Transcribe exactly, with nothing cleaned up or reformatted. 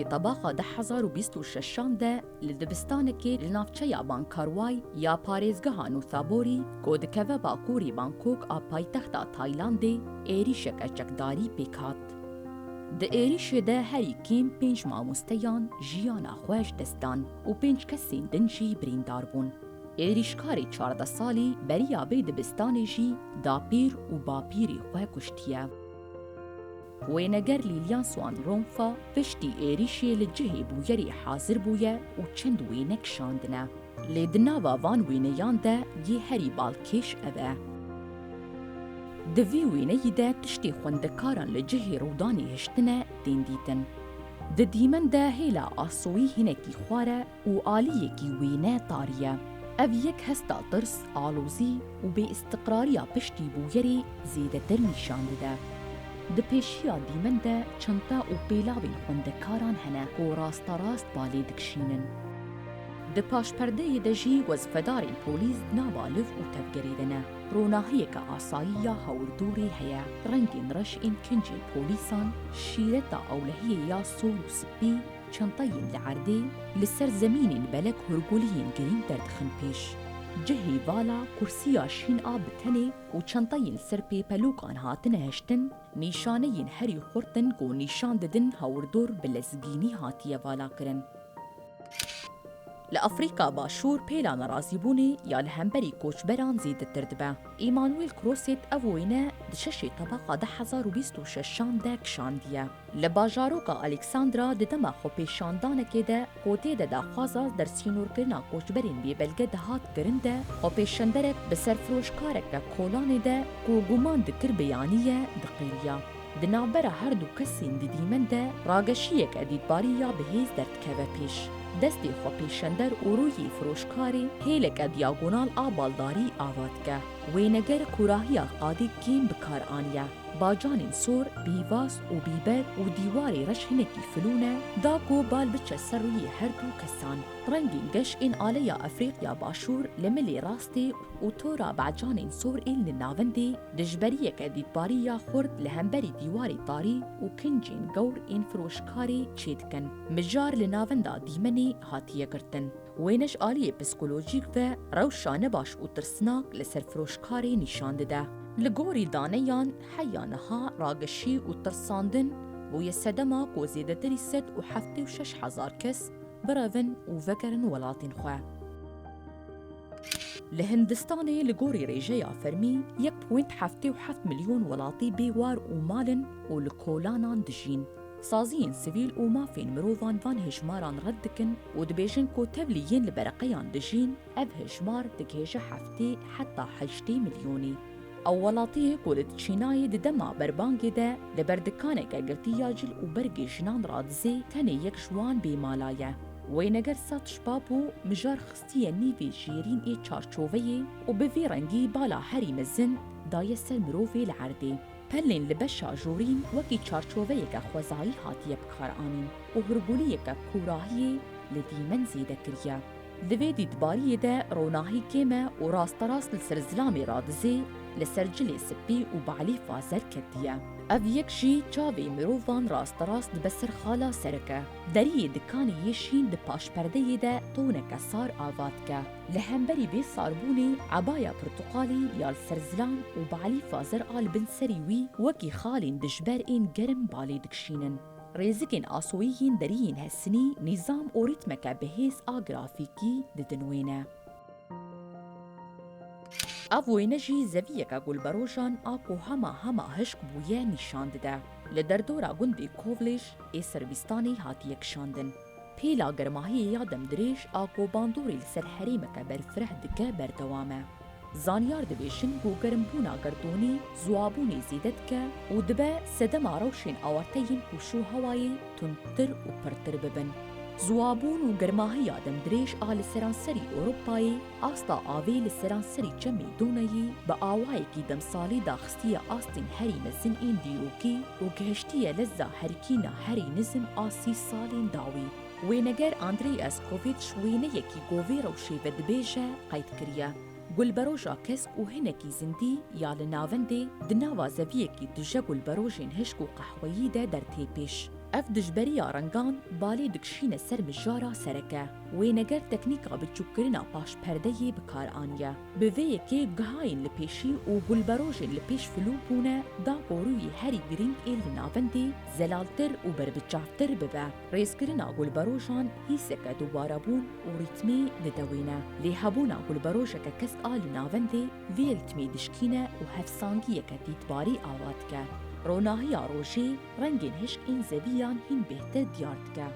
Tebaxa du hezar û bîst û şeşan de li dibistanekê li navçeya Bankarway ya parêzgeha Nûthaborî ku dikeve bakurî Bangkok a paytexta Taylandê êrîşeke çekdarî pêk hat. Di êrîşê de herî kêm pênc mamosteyan jiyana xwe ji dest dan û pênc kesên din jî birîndar bûn. Êrîşkarê çardeh salî beriya vê dibistanê jî dapîr û bapîrê xwe kuştiye. Wêneger Lilian Swan Romfa piştî êrîşê li cihê bûyerê hazir bûye û çend wêne kişandine. Lê di nava van wêneyan de yê herî balkêş ev e. Di vî wêneyî de tiştê xwendekaran li cihê rûdanê hiştine tên dîtin. Di dîmen de hêla asoyî hinekî xwar e û aliyekî wêne tarî ye. Ev yek hesta tirs, alozî û bêîstiqrariya piştî bûyerê zêdetir nîşan dide. Di pêşiya dîmen de çenta û pêlavên xwendekaran hene ku rasterast balê dikişînin. Di paşperdeyê de jî wezîfedarên polîs di nava liv û tevgerê de ne. Ronahiyeke asayî ya hawirdorê heye. Rengên reş ên kincên polîsan, şîreta ewlehiyê ya sor û spî, çenteyên li erdê, li ser zemînên belek hûrguliyên girîng derdixin pêş. Cihê vala, kursiya şîn a bi tenê û çenteyên li ser pêpelokan hatine hiştin, nîşaneyên herî xurt in ku nîşan didin hawirdor bi lezgînî hatiye valakirin. Li Afrîka Başûr pêla nerazîbûnê ya li hemberî koçberan zêdetir dibe. Emmanuel Crosset ev wêne di şeşê Tebaxa du hezar û bîst û şeşan de kişandiye. Li bajaroka Alexandra di dema xwepêşandanekê de ku tê de daxwaza dersînorkirina koçberên bêbelge dihat kirin de, xwepêşenderek bi serfiroşkareke kolanê de ku guman dikir beyaniye diqêriya. Di navbera her du kesên di dîmen de rageşiyeke dîtbarî ya bihêz derdikeve pêş. Destê xwepêşender û rûyê firoşkarê hêleke diyagonal a baldarî ava dike. Wêneger kûrahiya qadê kêm bi kar aniye. Bacanên sor, bîvas û bîber û dîwarê reş hinekî filû ne, da ku bal biçe ser rûyê her du kesan. Rengên geş ên aleya Efrîqya Başûr li milê rastê û tora bacanên sor ên li navendê dijberiyeke dîtbarî ya xurt li hemberî dîwarê tarî û kincên gewr ên firoşkarê çêdikin. Mijar li navenda dîmenê hatiye girtin. Wêne ji aliyê psîkolojîk ve rewşa nebaş û tirsnak li serfiroşkarê nîşan dide. Li gorî daneyan, heya niha rageşî û tirsandin bûye sedema ku zêdetirî sed û heftê û şeş hezar kes birevin û vegerin welatên xwe. Li Hindistanê li gorî rêjeya fermî yek point heftê û heft milyon welatî bê war û mal in û li kolanan dijîn. Saziyên sivîl û mafên mirovan van hejmaran red dikin û dibêjin ku tevlî yên li bereqeyan dijîn, ev hejmar digihêje heftê heta heştê milyonî. Ew welatiyê ku li Çînayê di dema berbangê de li ber dikaneke girtî ya cil û bergê jinan radizê, tenê yek ji wan bêmala ye. Wêneger Sat Şpapo mijar xistiye nîvê jêrîn ê çarçoveyê û bi vî rengî bala herî mezin daye ser mirovê li erdê. Pelên li beşa jorîn wekî çarçoveyeke xwezayî hatiye bikaranîn û hûrguliyeke kûrahiyê li dîmen zêde kiriye. Di vê dîtbariyê de ronahî kêm e û rasterast li ser zilamê radizê, li ser cilê spî û balîfa zer ketiye. Ev yek jî çavê mirovan rasterast dibe ser xala sereke. Deriyê dikanê yê şîn di paşperdeyê de toneke sar ava dike. Li hemberî vê sarbûnê ebaya pirtuqalî ya li ser zilam û balîfa zer a li bin serî wî wekî xalên dijber ên germ balê dikişînin. Rêzikên asoyî yên deriyên hesinî nîzam û rîtmeke bihêz a grafîkî didin wêne. Ev wêne jî zeviyeke gulberojan a ku hema hema hişk bûye nîşan dide. Li derdora gundê Kovlêj ê Sirbistanê hatiye kişandin. Pêla germahiyê ya demdirêj a ku bandorê li ser herêmeke berfireh dike berdewam e. Zanyar dibêjin ku germbûna gerdûnî ziwabûnê zêde dike û dibe sedema rewşên awarte yên pûşûhewayê tundtir û pirtir bibin. Ziwabûn û germahiya demdirêj a li seranserî Ewropayê asta avê li seranserî çemê Doneyî bi awayekî demsalî daxistiye astên herî mezin ên dîrokî û gihiştiye leza herikîna herî nizm a sî salên dawî. Wêneger Andrei Eskovîç wêneyekî ku vê rewşê vedibêje qeyd kiriye. Gulberoja kesk û hinekî zindî ya li navendê di nava zeviyekî duje gulberojên hişk û qehweyî de dertê pêş. Ev dijberiya rengan balê dikişîne ser mijara sereke. Wê neger teknîka biçûkkirina paşperdeyê bi kar aniye. Bi vê yekê gihayên li pêşî û gulberojên li pêş filû bûne da ku rûyê herî girîng ê li navendê zelaltir û berbiçavtir bibe. Rêzkirina gulberojan hîseke dubarebûn û rîtmê dide wêne. Lê hebûna gulberojeke kest a li navendê vê ritmê dişkîne û hevsangiyeke dîtbarî ava dike. Ronahiya rojê rengên hişk ên zeviyan hîn bêhtir diyar dike.